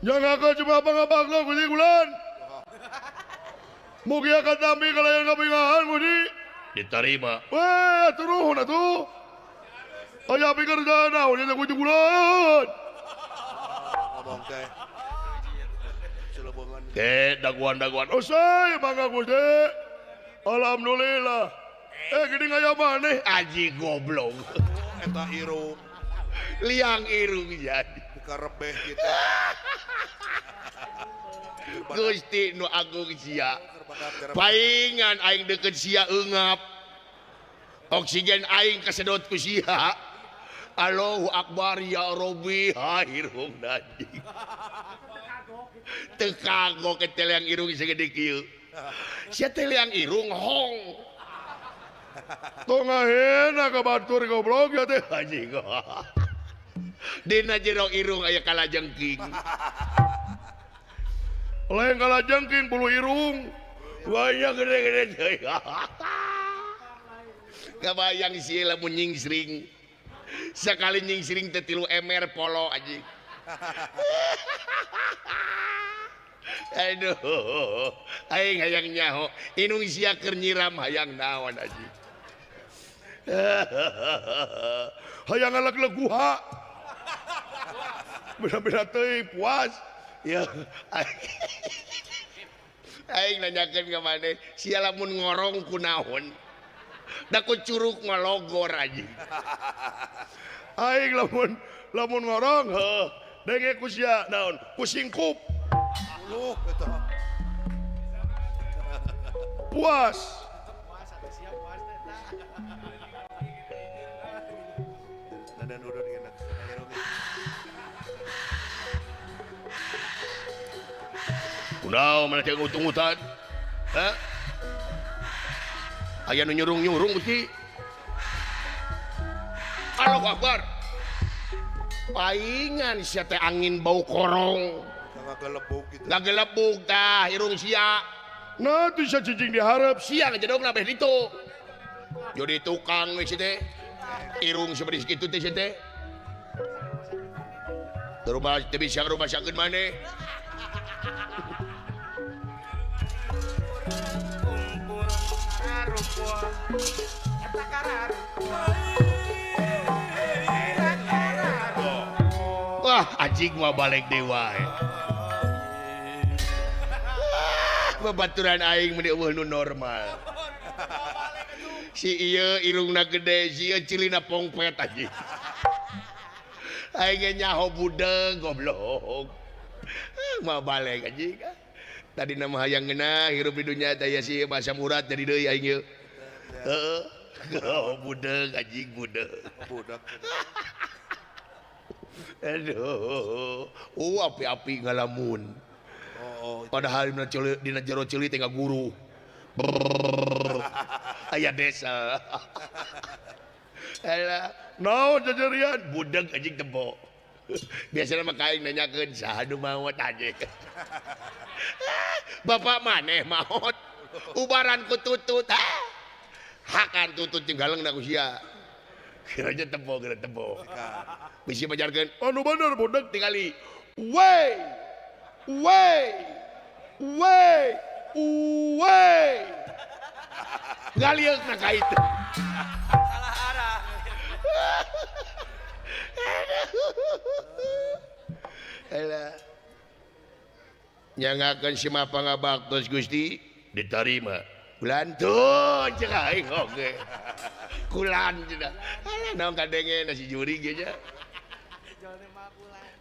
Nyangakeun cuma pangabakna Gusti Kulan. Mugi katampi kalayan kapingahan Gusti. Diterima. Weh, turun atuh. Aya pikir naon ieu Gusti Kulan. Ngomong teh. Celebongan. Ke daguan-daguan. Osai mangga Gusti. Alhamdulillah. Gini aya maneh aji goblok. Eta irung. Liang irung jadi. Karebeh gitu. Gusti nu agung sia. Paingan aing deket sia eungap. Oksigen aing kasedot ku sia. Allahu akbar ya Rabbi. Ha irung anjing. Teu kagok ke liang irung segede kieu. Sia teh liang irung hong. Tong ngahena ka batur goblok ya teh anjing. Dina jero irung aya kalajengking. Lain kalajengking bulu irung. Banyak gede-gede teh. Kabayang sih lamun nyingsring. Sekali nyingsring teh 3 ember polo anjing. Aduh, aing hayang nyaho, inung sia keur nyiram hayang naon anjing. Hayang ngalek guha. Bener-bener teuing puas. Ya. Aing nanyakeun ka maneh, sia lamun ngorong kunaon? Da ku curug ngalogor anjing. Aing lamun ngorong heuh, denge ku sia naon? Ku singkup. Uluh eta. Puas. Dan urut enak. Kunaon mana teh ngutung-ngutan? Hah? Aya nu nyurung-nyurung Gusti. Allahu Akbar. Paingan sia teh angin bau korong. Ngagelebug gitu. Ngagelebug tah irung sia. Nah tuh sia cicing diharap sia ngajedogna beh ditu. Jadi tukang we si teh. Irung seperti kitu teh sia teh. Rumah teu bisa ngarumasakeun maneh. Wah, anjing mah balik deui wae. Babaturan aing meni eueuh nu normal. Si ieu irungna gede, si ieu cilina pongpet anjing. Aing ge nyaho budeg goblok. Mah balik anjing. Tadi nama hayang ngeunah hirup di dunya teh aya si bahasa murad jadi deui aing ieu. Heeh. Oh, budeg anjing budeg. Budak. Aduh. Api-api ngalamun. Oh, padahal dina jero ceuli teh ngaguru. Aya desa. Alah, naon jajarian budeg anjing tebo. Biasana mah kaing nanyakeun saha nu maot anjing. Bapak maneh maot. Ubaran ku tutut. Hakan tutut jeung galengna ku sia. Kiranya tebo, kira tebo. Bisi majarkeun, anu bener budeg tingali. Wey. Wey. Wey. Wey. Galieuk na ka itu. Salah arah. Alah. Nyangakeun si mah pangabaktos Gusti diterima. Kulan tuh cek aing oge. Kulan cenah. Alah naon kadenge nasi jurig ge nya.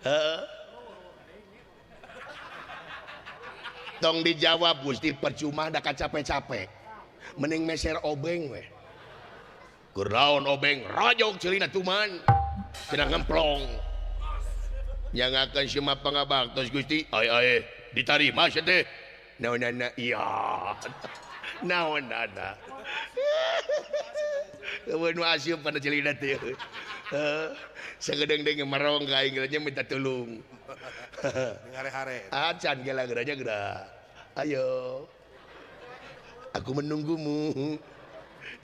Heeh. Tong dijawab Gusti percuma da kacape-cape. Mending meser obeng we. Keur naon obeng rojok ceulina tuman. Cenah ngemplong. Nyangakeun si mah pangabaktos Gusti, ai ai ditarima sia teh. Naonana iya. Naonana. Eueun nu asup kana ceulina teh. Heeh. Sagedeung-deung merong ka aing nya minta tulung. Hare-hare. Acan gela geranya geura. Ayo. Aku menunggumu.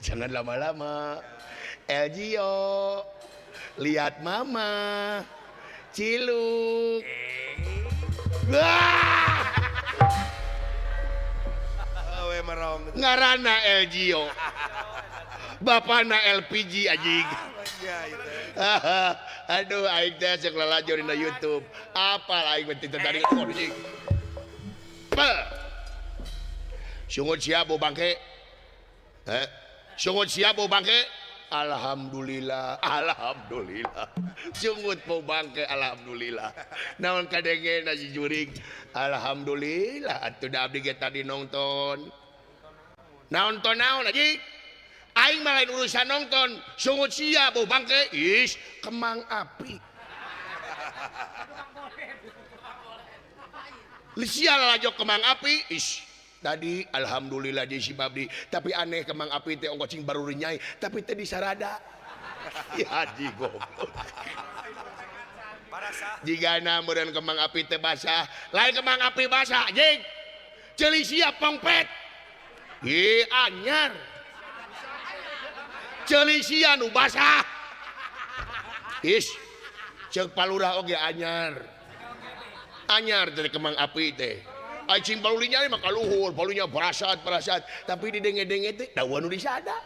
Jangan lama-lama. Elgio. Lihat mama. Ciluk. Wah. Awe merong. Ngaranna LGO. Bapana LPG anjing. Ya itu. Aduh aing teh cek lalajo dina YouTube. Apal aing mah teu tadi anjing. Sungut siap bu bangke. Sungut siap bu bangke. Alhamdulillah, alhamdulillah. Sungut bu bangke alhamdulillah. Naon kadenge na juring. Alhamdulillah atuh da abdi ge tadi nonton. Nonton naon anjing? Aing mah lain urusan nonton. Sungut siap bu bangke. Is kemang api. Sia lalajo kemang api. Is tadi alhamdulillah di si babdi tapi aneh kemang api teh ongkocing baru renyai tapi teh disarada. Ya haji goblok. Jigana meureun kemang api teh basah, lain kemang api basah jeung ceuli sia pongpet. Ih anyar. Ceuli sia nu basah. Is ceuk palurah oge anyar. Anyar teh kemang api teh. Acing balulinya mah kaluhur, balunya berasat-berasat, tapi didenge-denge teh dawan nu disada.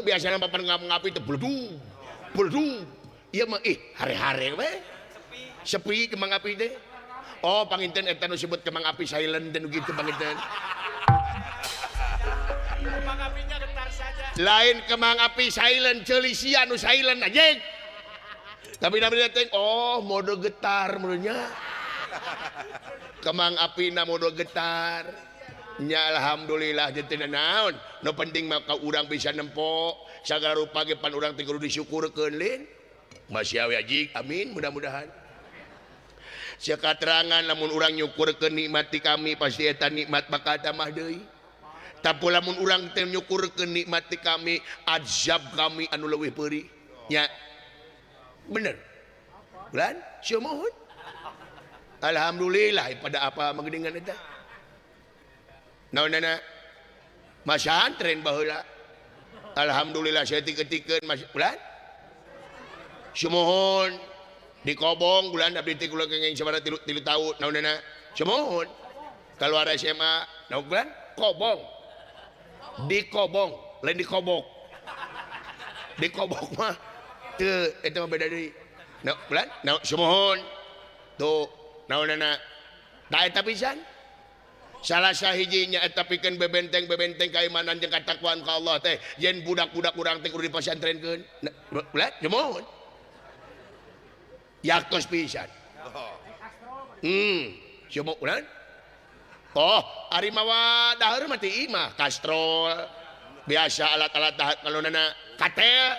Biasana papan ngapi teh bledung. Bledung. Ieu mah ih hare-hare we. Sepi kemang api teh. Oh, panginten eta nu disebut kemang api silent teh nu kitu panginten. Kemang apinya getar saja. Lain kemang api silent, ceuli sia nu silent anjing. Tapi nabi teh oh mode getar meureunnya. Kemang api na mode getar. Nya alhamdulillah jeung teu naon. Nu penting mah ka urang bisa nempo sagala rupa ge pan urang teh kudu disyukurkeun lin. Masih awe ajik amin mudah-mudahan. Sia katerangan lamun urang nyukurkeun nikmat ti kami pasti eta nikmat bakal tambah deui. Tapi lamun urang teh nyukurkeun nikmat ti kami azab kami anu leuwih peurih. Nya bener. Bulan sia mohon. Alhamdulillah pada apa magedengan eta. Naonana masantren baheula. Alhamdulillah saya tikeun mas bulan. Sumuhun di Kobong bulan abdi teh kula kenging sabaraha 3 tahun naonana. Sumuhun. Keluar SMA naon bulan? Kobong. Di Kobong, lain di Kobok. Di Kobok mah teu eta mah beda deui. Naon bulan? Naon sumuhun. Tuh naonana da eta pisan salah sahijinya eta pikeun bebenteng-bebenteng kaimanan jeung katakwaan ka Allah teh yen budak-budak urang teh kudu dipasantrenkeun ulah jemohon yaktos pisan sia ulah oh ari mawa daheur mah ti imah kastrol biasa alat-alat dahar kalonana katel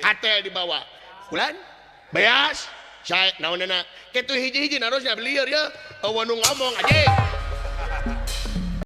katel dibawa ulah beas saya naonana kitu hiji-hiji narosna belieur ya eueuh nu ngomong anjing.